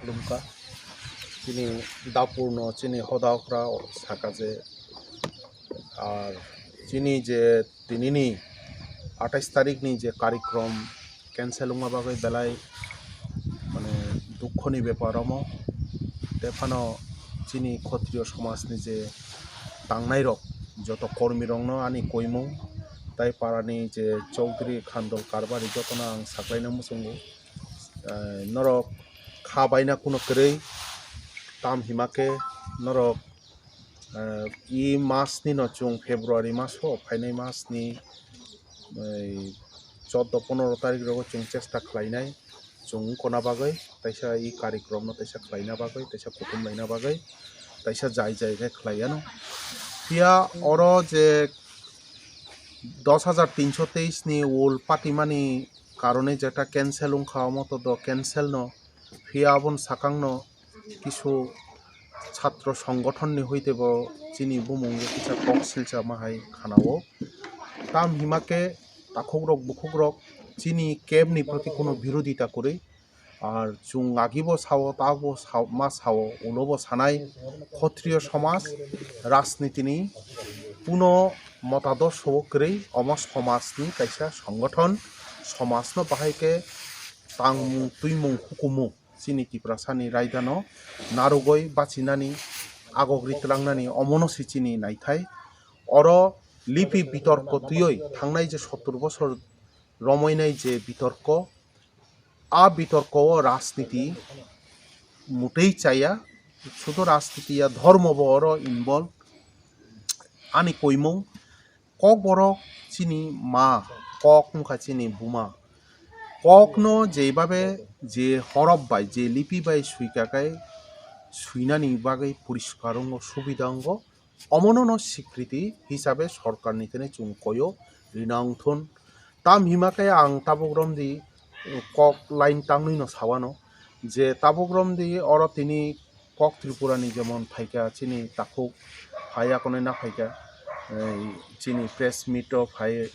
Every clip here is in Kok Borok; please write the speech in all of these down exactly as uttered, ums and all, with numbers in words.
Khulumkha. Chini dapurno chini hoda okra saka je, ar chini je tinini atais tarikni je karikrom cancel wngma bagwi belai mane dukhoni bepar omo. Tephano chini khotriyo somajni je tangnairok joto kormirokno ani koimung tai parani je Chaudhary Khandol Karbari jotono ang saklaina muchungo. Eh, norok kha baina kuno kwrwi, tam hima khe norok, eh, i mas ni no chwng February maso phainai mas ni, eh, chordo pondro tarik rogo chwng chesta khlainai chwng wngkona bagwi, taisa i karikrom no taisa khlaina bagwi, taisa kuthum laina bagwi, taisa jai jai khe khlai ano. Phiya oro je dos hajar tinso teis ni ul patimani karone jeta cancel wngkha, omo to do cancel no. Phiya aboni sakangno kisu chhatro songothonni hoite bo chini bumung kisa kok silchama hai khanao. Tam hima khe takhukrok bukhukrok chini camp ni proti kuno birodita kwrwi. Ar chwng agibo sao, tabo sao, ma sao, ulobo sanai, khotriyo somaj, rajnitini puno motadosho kwrwi, omo somajni kaisa songothon, somajno bahai khe tangmung, twimung, hukumu chini Tiprasani raidano narwgwi bachinani, agogri twlangnani, omono se chini naithai. Oro lipi bitorko twiwi thangnai je sottur bosor romoinai je bitorko, a bitorko o rajniti mutwi chaya, sudo rajniti ya, dhormo bo oro involve. Ani koimung, Kokborok chini ma, kok wngkha chini buma. Kokno jeibabe je horop bai, je lipi bai swikakai swinani bagwi poriskar wngo, subida wngo, omono no sikriti hisabe sorkarni thani chwng koyo rina wngthun. Tam hima khe ang tabuk romdi kok line tangwi no sawano je tabuk romdi oro tini kok Tripura ni jemon phaikha chini takhuk phai akonoi na phaikha, eh, chini press meet o phai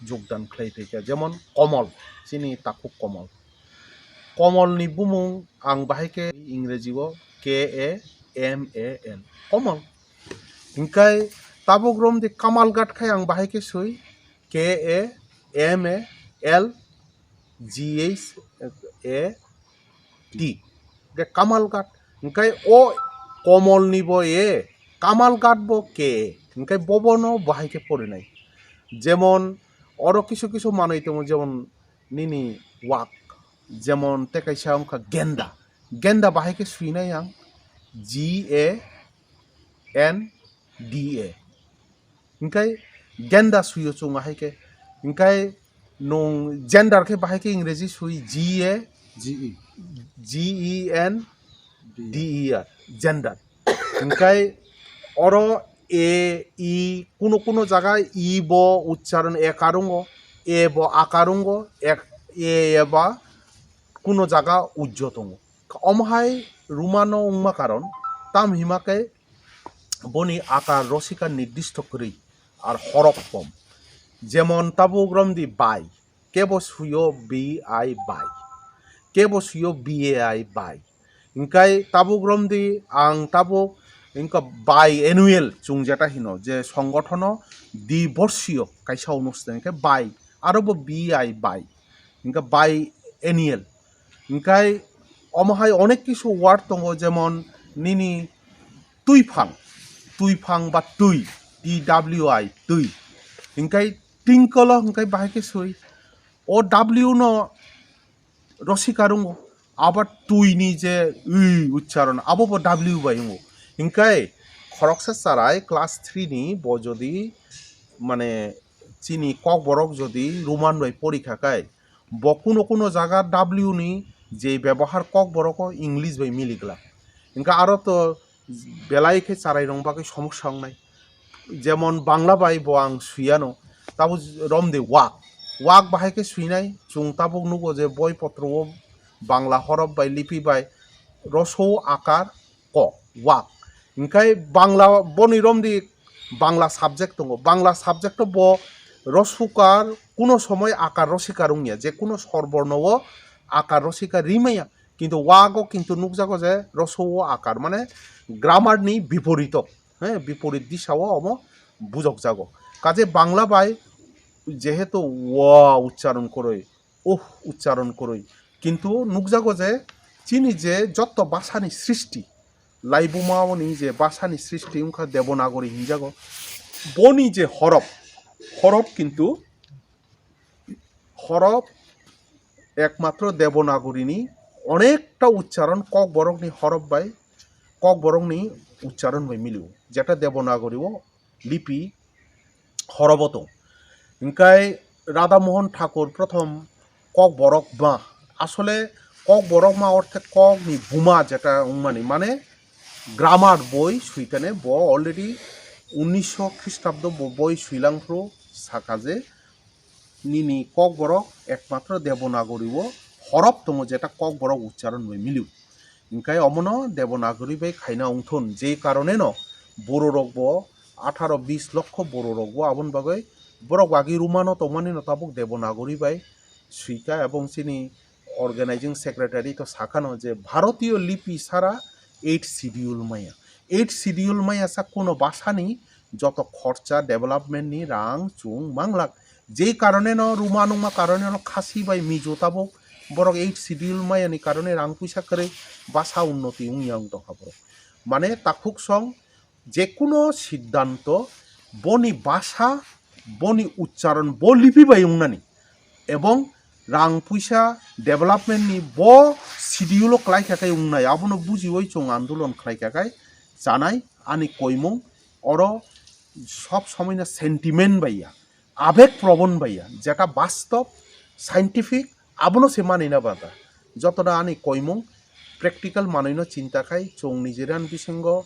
jogdan khlai phaikha jemon Komol, chini takhuk Komol. Komol ni bumung ang bahai khe Ingreji o K A M A L, Komol. Hinkhe tabuk romdi Kamalghat khai ang bahai khe sui K A M A L G H A T. Hinkhe Kamalghat. Hinkhe o Komol ni bo A, Kamalghat bo K A. Hinkhe bobono bahai khe porinai. Jemon oro kisu kisu manwi tongo, jemon nini wak, jemon tei kaisa wngkha genda. Genda bahai khe swinai ang G A N D A. Hinkhe genda suyo chwng ahai khe. Hinkhe nwng gender khe bahai khe Ingreji sui G A G E. G E N D E R, gender. Hinkhe oro A, E, kuno kuno jaga E bo uchcharon ekar wngo, A bo akar wngo, ek-, A eba kuno jaga ujjo tongo. Omo hai Romano wngma karon, tam hima khe boni akar rosika nirdisto kwrwi ar horop kom. Jemon tabuk romdi bai, kebo suyo B I bai, kebo suyo B A I bai. Hinkhe tabuk romdi ang tabuk wngkha biannual chwng jeta hino je songothono diborsiyo kaisa onusthan hinkhe bai, aro bo B I bai, hinkhe biannual. Hinkhe omo hai onek kisu word tongo, jemon nini twiphang, twiphang ba twi, T W I, twi. Hinkhe tinkolo hinkhe bahai khe sui. O W no rosika wngo. Abo twi ni je wi uchcharon, abo bo W bai wngo. Hinkhe khoroksa charai class three ni bo jodi mane chini kokborok jodi Roman bai porikha khai, bo kuno kuno jaga W ni je bebohar kokborok o English bai mili glak. Hinkhe aro to belai khe charai rok bagwi somosya wngnai. Jemon Bangla bai bo ang sui ano, tabo romdi wak. Wak bahai khe suinai, chwng tabuk nugo je boi potro o Bangla horop bai lipi bai rosou akar ko, wak. Hinkhe Bangla boni romdi Bangla subject tongo. Bangla subject o bo rosukar kuno somoi akar rosikar wngya, je kuno sor borno o akar rosikar rimaya. Kintu wago kintu nukjago je roso o akar, mane grammar ni biporito, he, biporit disao omo bujokjago. Kaje Bangla bai jehetu wa uchcharon kwrwi, uh uchcharon kwrwi, kintu nukjago je chini je jotto bhasha ni srishti, laibuma oni je bhasha ni srishti wngkha Devanagari hinjago, boni je horop, horop kintu horop ekmatro Devanagari ni onekta uchcharon Kokborok ni horop bai, Kokborok ni uchcharon bai milio, jeta Devanagari o lipi horobo tong. Hingkai Radha Mohan Thakur prothom Kokborok ma, asole Kokborok ma orthe kok ni buma jeta wngmani, mane grammar boi suikane bo already unnisho Khristabdo bo boi suilangphru saka je nini Kokborok ekmatro Devanagari o horop tongo, jeta Kokborok uchcharon bai milio. Hingkai omono Devanagari bai khaina wngthun, je karoneno bororok bo atharo bis lokho bororok bo aboni bagwi borok agi Romano tongmani no tabuk Devanagari bai suika, ebong chini organizing secretary to sakano je Bharatiyo lipi sara eighth schedule maya. Eighth schedule maya sa kuno bhasha ni joto khorcha development ni rang chung manglak. Je karone no Ruma nungma karone no Khasi bai Mizo tabuk borok eighth schedule maya ni karone rang puisa kwrwi bhasha unnoti wngya wng tongkha borok. Mane takhuk song jekuno siddanto boni bhasha, boni uchcharon, bo lipi bai wngnani, ebong rang puisa development ni bo schedule o khlai kha khe wngnai, abono bujiwi chwng andolon khlai kha khe chanai. Ani koimung oro sob somoino sentiment bai ya, abeg probon bai ya, jeta bastob, scientific, abono se manina bata. Jotono ani koimung practical manwino chinta khai chwng Nigerian bisingo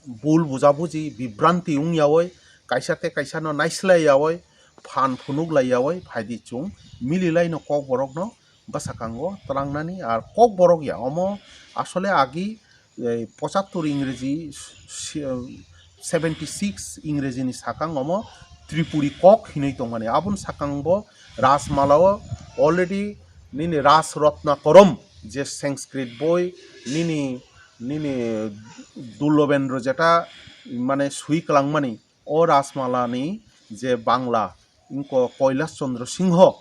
bul bujabuji, bibranti wng yawi, kaisa tei kaisa no naislai yawi, phan phunuk lai yawi, phaidi chwng mililai no Kokborok no bwsakang o twlangnani. Ar Kokborok ya omo asole agi, eh, pochattor Ingreji, si-, eh, seventy six Ingreji ni sakang omo Tripuri kok hinwi tongmani. Aboni sakang bo Rajmala o already nini Raj Ratna Korom je Sanskrit boi nini, nini Dullobendro jeta mane sui kwlangmani, o Rajmala ni je Bangla wngkha Kailash Chandra Singho,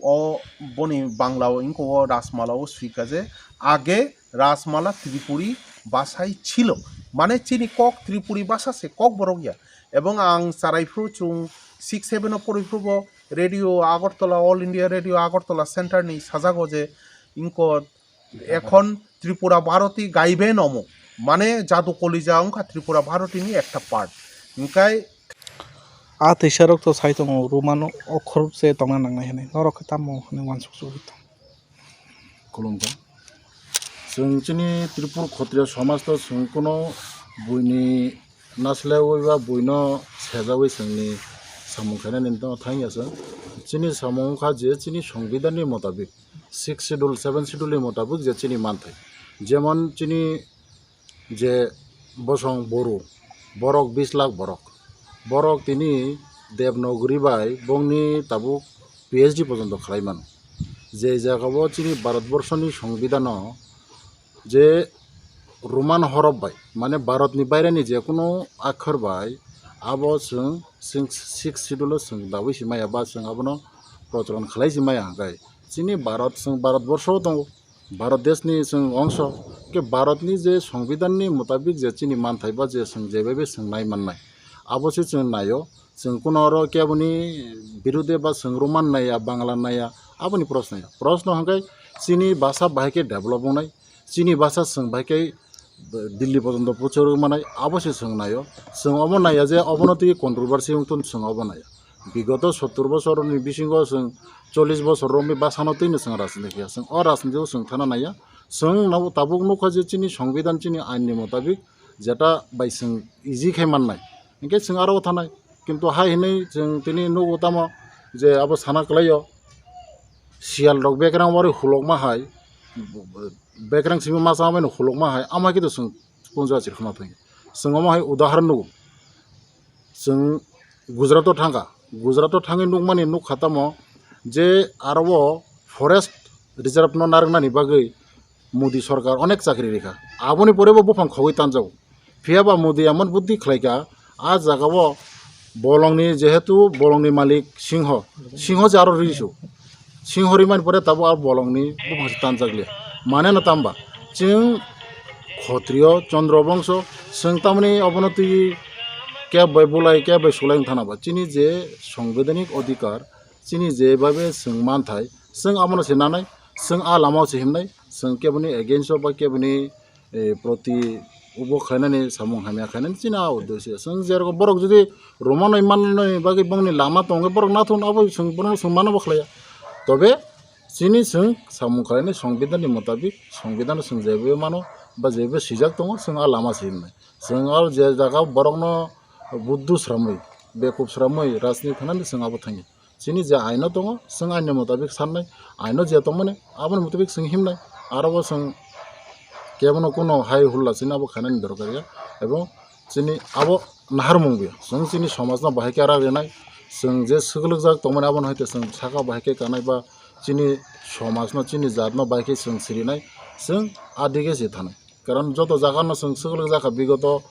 o boni Bangla o wngkha o Rajmala o swika je age Rajmala Tripuri bhasai chilo, mane chini kok Tripuri bhasha se, Kokborok ya. Ebong ang charai phuru chwng six seven o porwi phuru bo Radio Agartala, All India Radio Agartala Center ni sajago je wngkha Ekhon Tripura Bharati gaibe nomo, mane jadu kolija wngkha Tripura Bharati ni ekta part. Hingkai a teisa rok to sai tongo, Romano okhor se tongna nangnai hinwi, norok khe tamo hinwi uansuk sugwi tong. Khulumkha. Chwng chini Tripura Khotriya somaj to chwng kuno buini naslaiwi ba buino sejawi chwngni samung khainani no thangya chwng. Chini samung wngkha je chini Songbidanni motabik, sixth schedule, seventh schedule ni motabik je chini manthai. Jemon chini je bosong boru, borok bis lakh borok. Borok tini Devanagari bai bongni tabuk P H D porjonto khlai mano. Je jagao chini Bharatborsoni Songbidan o je Roman horof bai, mane Bharatni baireni je kunu akhor bai, abo chwng, chwng sixth schedule o chwng dawi si maya ba chwng abono procholon khlai si maya hwnkhe chini Bharat, chwng Bharatborsho o tongo, Bharat deshni chwng ongso, khe Bharatni je Songbidanni motabik je chini manthai ba je chwng jebai bai chwng nai mannai, abo se chwng naio. Chwng kuno oro keboni birude ba chwng Roman naiya, Bangla naiya, aboni proshno ya. Proshno hwnkhe chini bhasha bahai khe develop wngnai, chini bhasha chwng bahai khe Delhi porjonto puchorwi manai, abo se chwng naio. Chwng omo naiya je obono twi controversy wngthun, chwng obo naiya. Bigoto sottur bosorni bisingo chwng chollish bosor romwi bhashano twino chwng rajniti khaia. Chwng o rajnitio chwng thana naiya. Chwng nabo tabuk nukha je chini Songbidan, chini ainni motabik jeta bai chwng easy khai mannai. Hinkhe chwng aro thanai. Kintu hai hinwi chwng tini nugo tamo je abo sana kwlaio, siyal rok bekrang ori hulokma hai, bekrang simi masa amaino hulokma hai, ama khe to chwng punjo achir khna thangya. Chwng omo hai udaharon nugo. Chwng Gujarat o thangkha. Gujarat o thangwi nukmani nukha tamo je aro o forest reserve no narwknani bagwi Modi sorkar onek chakri rikha, aboni pore bo buphang khogwi tanjago. Phiya ba Modi emon buddhi khlaikha, a jagao bolongni, jehetu bolongni malik singho, singho je aro risu, singho rimani pore tabuk aro bolongni buphang se tanjakliya. Mane no tamba chwng khotriyo chondro bongso, chwng tamni obono twi keb bai bulai, keb bai sulai wng thana ba. Chini je sangbidhanik adhikar, chini je babe chwng manthai, chwng abono se nanai, chwng a lamao se himnai, chwng keboni against o ba keboni, eh, proti ubo khlainani, samung hamya khlainani chini a uddesyo. Chwng jerokom borok jodi romano mannani bagwi bongni lama tongo, borok nathun abo chwng bono chwng mano bo khlaiya. Tobe chini chwng samung khlainai songbidhanni motabik, songbidhano chwng jebo mano ba jebo swijak tongo, chwng a lama se himnai. Chwng aro je jaga borokno buddu sramwi, bekup sramwi rajniti khanani chwng abo thangya. Chini je aino tongo, chwng aini motabik sannai, aino je tongmani, aboni motabik chwng himnai. Aro bo chwng kebono kuno hai hulla chini abo khainani dorkar ya. Ebong chini abo naharmung bo ya. Chwng chini somajno bahai khe rak rinai, chwng je swklugjak tongmani abono hai khe chwng saka bahai khe kanai ba chini somajno, chini jatno bahai khe chwng sirinai, chwng adige se thanai. Karon joto jagano chwng swklugjak kha bigoto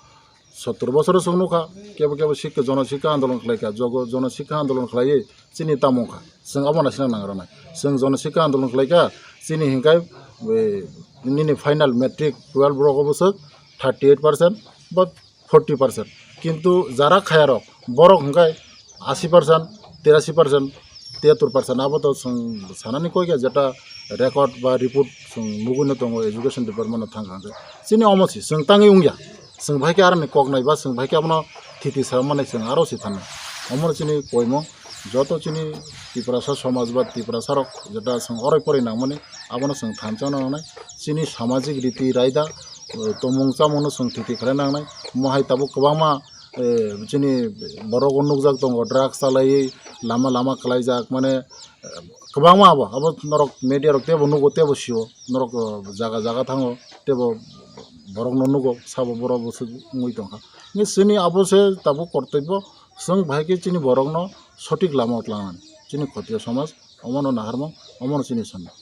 sottor bosoro chwng nukha, kebo kebo sikha, jono sikha andolon khlaikha, jogo jono sikha andolon khlaiwi chini tamung kha. Chwng abo naisina nang rwnai. Chwng jono sikha andolon khlaikha, chini hinkhai, eh, nini final matric twelve rok obo swk thirty eight percent ba forty percent. Kintu jara khayarok, borok hinkhai asi percent, tirasi percent, tiyattor percent, abo to chwng sanani koi kha, jeta record ba report chwng nugui no tongo education department no thang kha hwnkhe. Chini omo si chwng tangwi wngya, chwng bahai khe aroni kok nai ba chwng bahai khe abono thiti sa mani chwng aro si thanai. Omo chini koimung, joto chini Tiprasa somaj ba Tiprasa rok jeta chwng oroi poroi nangmani, abono chwng thansa nangnai. Chini samajik riti raida, eh, tongmung chamungno chwng thiti khlai nangnai. Omo hai tabuk kwbangma, eh, chini borok o nukjak tongo, drugs chalaiwi lama lama khlaijak, mane, eh, kwbangma abo, abo norok media rok teibo nugo, teibo sio, norok, eh, jaga jaga thango, teibo borokno nugo, sabo borok bo wngwi tongkha. Hwnkhe chini abo se tabuk kortobyo, chwng bahai khe chini borokno sothik lama o tlangnani, chini khotiyo somaj omono naharmung, omono chini sanmung.